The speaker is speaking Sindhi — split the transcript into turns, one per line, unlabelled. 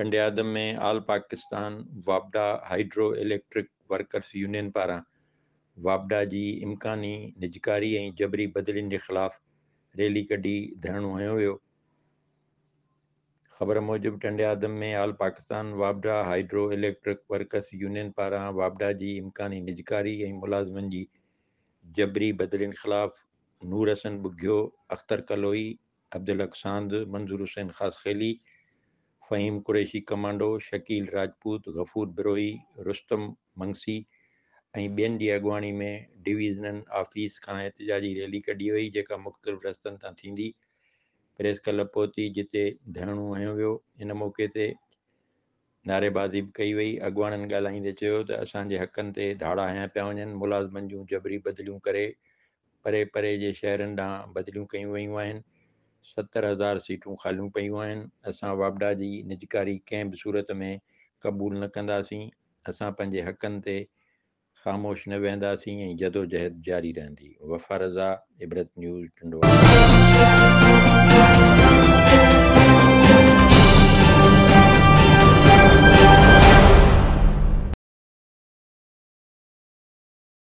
Tando Adam ۾ all Pakistan واپڊا hydro electric workers union پاران واپڊا جي امڪاني نجڪاري ۽ جبري بدلين جي خلاف ريلي ڪڍي ڌرڻو هنيو ويو. خبر موجب ٽنڊي آدم ۾ آل پاڪستان واپڊا هائيڊرو اليڪٽرڪ ورڪرس يونين پاران واپڊا جي امڪاني نجڪاري ۽ ملازمن جي جبري بدلين خلاف نور حسن ٻگهيو، اختر ڪلوئي، عبدالحق ساند، منظور حسين خاصخيلي، فهيم قريشي ڪمانڊو، شڪيل راجپوت، غفور بروهي، رستم منگسي ۽ ٻين جي اڳواڻي ۾ ڊويزنن آفيس کان احتجاجي ريلي ڪڍي وئي جيڪا مختلف رستن تان ٿيندي پريس ڪلب پهتي جتي ڌرڻو هنيو ويو. ان موقعي تي نعريبازي به ڪئي وئي. اڳواڻن ڳالهائيندي چيو ته اسان جي حقن تي ڌاڙا هنيا پيا وڃن، ملازمن جون جبري بدليون ڪري پري پري جي شهرن ڏانهن بدليون ڪيون ويون آهن، 70,000 سيٽون خاليون پيون آهن، اسان واپڊا جي نجڪاري ڪنهن به صورت ۾ قبول نه ڪنداسين، اسان پنهنجي حقن تي خاموش نه ويهنداسين ۽ جدوجهد جاري رهندي. وفا رضا، عبرت نيوز، ٽنڊو آدم.